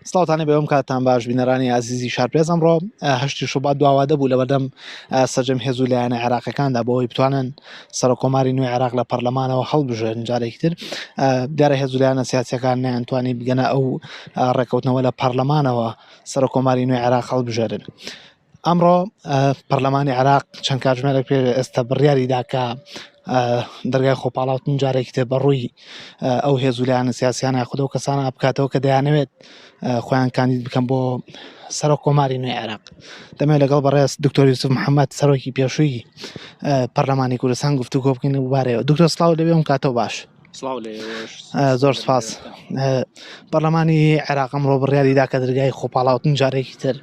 سڵاوتان لێبێ ئەم کاتتان باش بینەرانی ئازیزی شارپرێس ئەمڕۆ هەشتی شوبات دواوادە بوو لەبەردەم سەرجەم هێز و لایەنە عێراقەکاندا بۆ ئەوەی بتوانن سەرۆککۆماری نوێی عێراق لە پەرلەمانەوە هەڵبژێرن جارێکی تر دیارە هێز و لایەنە سیاسیەکان نەیانتوانی بگەنە ئەو ڕێککەوتنەوە لە پەرلەمانەوە سەرۆککۆماری نوێی عێراق هەڵبژێرن. ئەمڕۆ پەرلەمانی عێراق چەند کاتژمێرێک پێش ئێستا بڕیاری دا کە دەرگای خۆپاڵاوتن جارێکی تر بەڕووی ئەو هێز و لایەنە سیاسیانە خود ئەو کەسانە بکاتەوە کە دەیانەوێت خۆیان کاندید بکەن بۆ سەرۆک کۆماری نوێی عێراق دەمێ لەگەڵ بەڕێز دکتۆر یوسف محەممەد سەرۆکی پێشووی پەرلەمانی کوردستان گفتوگۆ بکەین و بارەیەوە دکتۆر سڵاو لەوێ ئەم کاتەوە باش. سڵاو لە ئێوەش. زۆر سپاس. پەرلەمانی عێراق ئەمڕۆ بڕیاری دا کە دەرگای خۆپاڵاوتن جارێکی تر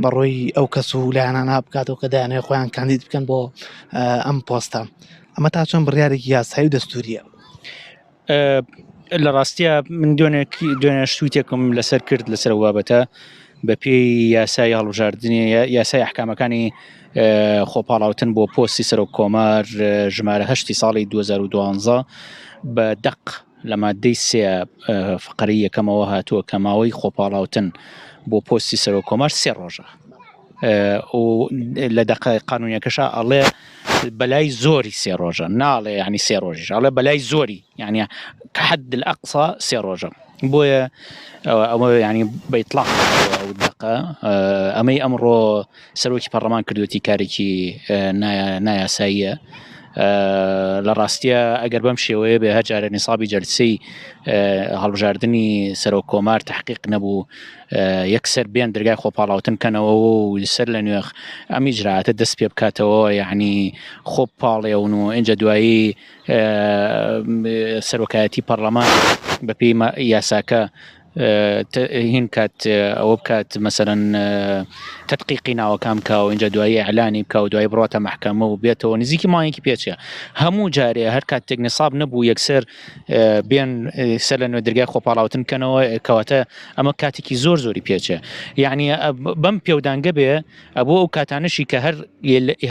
بەڕووی ئەو کەس و لایەنانە بکاتەوە کە دەیانەوێت خۆیان کاندید بکەن بۆ ئەم پۆستە. ئەمە تا چەند بڕیارێکی یاسایی و دەستوریە؟ لە ڕاستە من دوێنێک دوێنێ شتوتێکم لەسەر کرد لەسەر بابەتە بە پێی یاسای هەڵبژاردنی یاسای ئەحکامەکانی خۆپاڵاوتن بۆ پۆستی سەرۆک کۆمار ژمارە هەشتی ساڵی 2012 بە دەق لە مادەی سێ فقەرەی یەکەمەوە هاتووە کە ماوەی خۆپاڵاوتن بۆ پۆستی سەرۆک کۆمار سێ ڕۆژە و لە دەقە قانونیەکەشا ئەڵێ بەلای زۆری سێ ڕۆژە ناڵێ ینی سێ ڕۆژیش ئەڵێ بەلای زۆری یعنی کە حد الأقصى سێ ڕۆژە بۆیە ئەوە ینی بەیتلاق ئەو دەقە ئەمەی ئەمڕۆ سەرۆکی پەڕلەمان کردوێتی کارێکی نایاساییە لە ڕاستیە ئەگەر بەم شێوەیە بێ هەر جارە نیسابی جەلسەی هەڵبژاردنی سەرۆک کۆمار تحقیق نەبوو یەکسەر بێن دەرگای خۆپاڵاوتن کەنەوە و سەر لە نوێخ ئەم ئیجراتە دەست پێ بکاتەوە یعنی خۆ پاڵێون و ئینجا دوایی سەرۆکایەتی پەرلەمان بەپێی یاساکە هین کات ئەوە بکات مەسەرەن تدقیقی ناوەکان بکە و اینجا دوایی ئەلانی بکە و دوایی بڕاتە محکەمە و بێتەوە نزیکی مایەکی پێچە هەموو جارێ هەر کاتێک نساب نەبوو یەکسەر بێن سەر لە نوێ دەرگای خۆپاڵاوتن بکەنەوە کەواتە ئەمە کاتێکی زۆر زۆری پێچە یعنی بەم پێودانگە بێ ئەبوو ئەو کاتانەشی کە هەر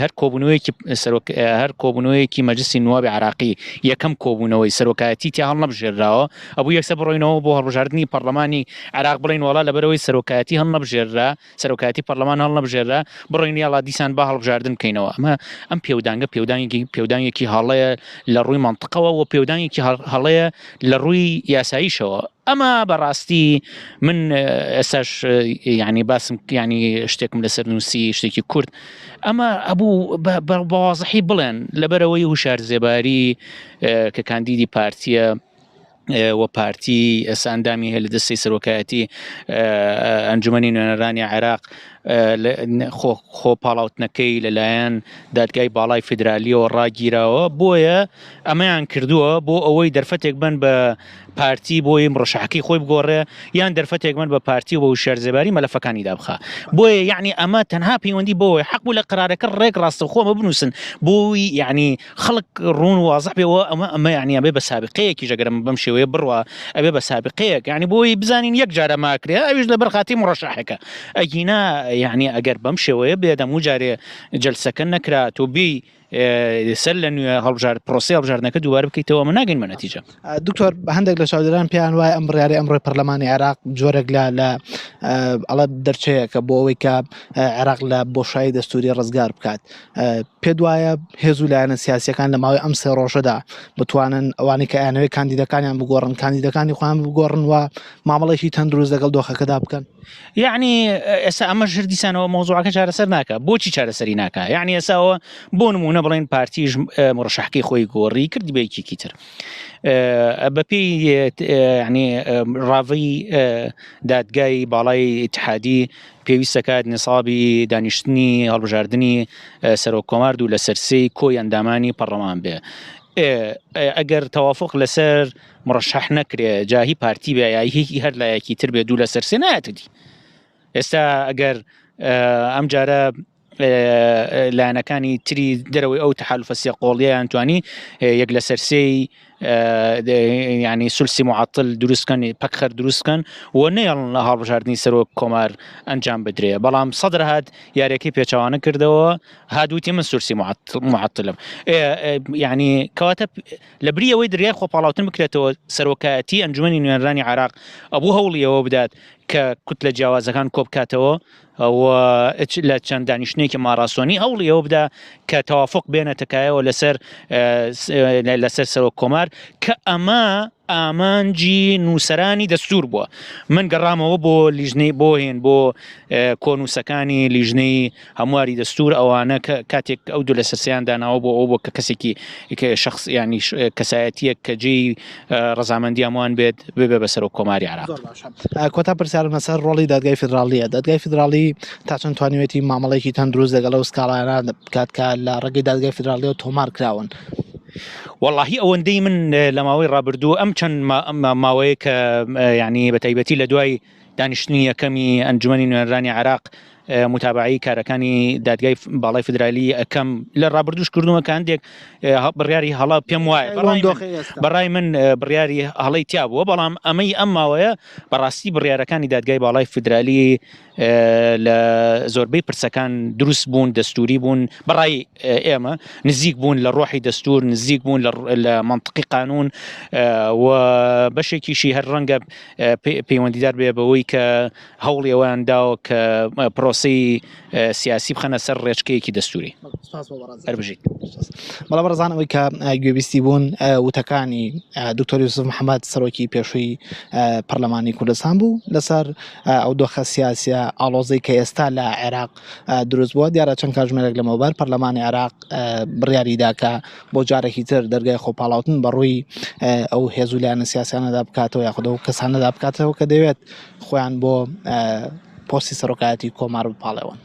هەر کۆبوونەوەیەکی سەرۆک هەر کۆبوونەوەیەکی مەجلسی نوابی عراقی یەکەم کۆبوونەوەی سەرۆکایەتی تیا هەڵنەبژێرراوە ئەبوو یەکسەر بڕۆینەوە بۆ هەڵبژاردنی پەرلەمانی عراق بڵێین وەڵا لەبەرەوەی سەرۆکایەتی هەڵنەبژێررا سەرۆکایەتی پەرلەمان هەڵنەبژێررا بڕۆین یاڵا دیسان با هەڵبژاردن بکەینەوە ئەمە ئەم پێودانگە پێودانگێکی پێودانگێکی هەڵەیە لە ڕووی مەنتقەوە و پێودانگێکی هەڵەیە لە ڕووی یاساییشەوە ئەمە بەڕاستی من ئێستاش یعنی باسم ینی شتێکم لەسەر نووسی شتێکی کورت ئەمە ئەبوو بەوازحی بڵێن لەبەرەوەی هوشار زێباری کە کاندیدی پارتیە و پارتی ئێستا ئەندامی هەیە لە دەستی سەرۆکایەتی ئەنجومەنی نوێنەرانی عێراق خۆ پاڵاوتنەکەی لەلایەن دادگای باڵای فیدرالیەوە ڕاگیراوە بۆیە ئەمەیان کردووە بۆ ئەوەی دەرفەتێک بن بە پارتی بۆی مڕەشەحەکەی خۆی بگۆڕێ یان دەرفەتێک بن بە پارتی و بە وشیار زێباری مەلەفەکانی دابخا بۆیە یعنی ئەمە تەنها پەیوەندی بەوەی حەق بوو لە قرارەکە ڕێک ڕاستەوخۆ ئەمە بنووسن بۆی یعنی خەڵک ڕوون وازح بێەوە ئەمە ئەمە یعنی ئەبێ بە سابقەیەکی ژەگەرم بەم شێوەیە بڕوا ئەبێ بە سابقەیەک یعنی بۆی بزانین یەک جارە ماکرێ ئەویش لەبەر خاتی مڕەشەحەکە ئەگینا یعنی ئەگەر بەم شێوەیە بێ دەموو جارێ جەلسەکە نەکرا تۆ بی سەر لە نوێ هەڵبژار پرۆسی هەڵبژاردنەکە دووبارە بکەیتەوە ئەمە ناگەین بە نەتیجە. دکتۆر هەندێک لە چاودێران پێیان وایە ئەم بڕیارەی ئەمڕۆی پەرلەمانی عێراق جۆرێک لە لە ئەڵە دەرچەیەکە بۆ ئەوەی کە عێراق لە بۆشایی دەستوری ڕزگار بکات پێ دوایە هێز و لایەنە سیاسەکان لە ماوەی ئەم سێ ڕۆژەدا بتوانن ئەوانەی کە ئەیانەوێت کاندیدەکانیان بگۆڕن کاندیدەکانی خۆیان بگۆڕن و مامەڵێکی تەندروست لەگەڵ دۆخەکەدا بکەن یەعنی ئێستا ئەمە ژر دیسانەوە مەوزوعەکە چارەسەر ناکە بۆچی چارەسەری ناکە یعنی ئێساەوە بۆ نمونە بڵێن پارتیش مڕشحکەی خۆی گۆڕی کردی بە یەکێکی تر بەپێی ینی ڕاڤی دادگای باڵای اتحادی پێویستەکات نسابی دانیشتنی هەڵبژاردننی سەرۆک کۆمار دوو لەسەر سێی کۆی ئەندامانی پەڕلەمان بێ ئەگەر تەوافق لەسەر مڕەشەح نەکرێ جا هی پارتی بێ یا هی هەر لایەکی تر بێ دوو لەسەر سێ نایەتە دی ئێستا ئەگەر ئەم جارە لایەنەکانی تری دەرەوەی ئەو تەحالفە سێ قۆڵیان توانی یەک لەسەر سێی ینی سولسی معطل دروستکەن پەکخەر دروستکەن و نەیەڵن لە هەڵبژاردننی سەرۆک کۆمار ئەنجام بدرێ بەڵام سەدر هات یاریەکەی پێچەوانە کردەوە هادوتی من سورسی معطلم یعنی کەواتە لە بری ئەوەی دەرگای خۆپاڵاوتن بکرێتەوە سەرۆکایەتی ئەنجومەنی نوێنەرانی عێراق ئەبوو هەوڵی ئەوە بدات کە کوتلە جیاوازەکان کۆبکاتەوە و لە چەند دانیشتنێکی ماراسۆنی هەوڵی ئەوە بدا کە تەوافق بێنێتە کایەوە لەسەر لەسەر سەرۆک کۆمار کە ئەمە ئامانجی نووسەرانی دەستور بووە من گەڕامەوە بۆ لیژنەی بۆ هێن بۆ کۆنووسەکانی لیژنەی هەمواری دەستور ئەوانە کە کاتێک ئەو دوو لەسەر سێیان داناوە بۆ ئەو بۆ کە کەسێکی شخص ینی کەسایەتیەک کە جێی ڕەزامەندی هەمووان بێت ببێ بە سەرۆک کۆماری عراق. زۆر باشە کۆتا پرسیارم لەسەر ڕۆڵی دادگای فیدراڵیە دادگای فیدراڵی تا چەند توانیوێتی مامەڵێکی تەندروست لەگەڵ ئەو سکاڵایانە بکات کە لە ڕێگەی دادگای فیدراڵیەوە تۆمار کراون؟ وەڵاهی ئەوەندەی من لە ماوەی ڕابردوو ئەم چەند ماوەیە کە یعنی بە تایبەتی لە دوای دانیشتنی یەکەمی ئەنجومەنی نوێنەرانی عێراق متابعی کارەکانی دادگای باڵای فدرالی ئەەکەم لە ڕابردوش کردومە کە هەندێک بڕیاری هەڵا پێم وایە بەڕای من بڕیاری هەڵی تیا بووە بەڵام ئەمەی ئەم ماوەیە بەڕاستی بڕیارەکانی دادگای باڵای فدرالی لە زۆربەی پرسەکان دروست بوون دەستوری بوون بەڕای ئێمە نزیک بوون لە ڕۆحی دەستور نزیک بوون لە منطقی قانون و بەشێکیشی هەر ڕەنگە پەیوەندیدار بێ بەوەی کە هەوڵی ئەوەیان داوە کە پرۆسەی سیاسی بخەنە سەر ڕێچکەیەکی دەستوری. هەر بژیت. بەڵێ بەڕێزان ئەوەی کە گوێبیستی بوون وتەکانی دکتۆر یوسف محەممەد سەرۆکی پێشووی پەرلەمانی کوردستان بوو لەسەر ئەو دۆخە سیاسیە ئاڵۆزەی کە ئێستا لە عێراق دروست بووە دیارە چەند کاتژمێرێک لەمەوبەر پەرلەمانی عێراق بڕیاری دا کە بۆ جارێکی تر دەرگای خۆپاڵاوتن بەڕووی ئەو هێز و لایەنە سیاسیانەدا بکاتەوە یاخود ئەو کەسانەدا بکاتەوە کە دەوێت خۆیان بۆ پۆستی سەرۆکایەتی کۆمار بپاڵێون.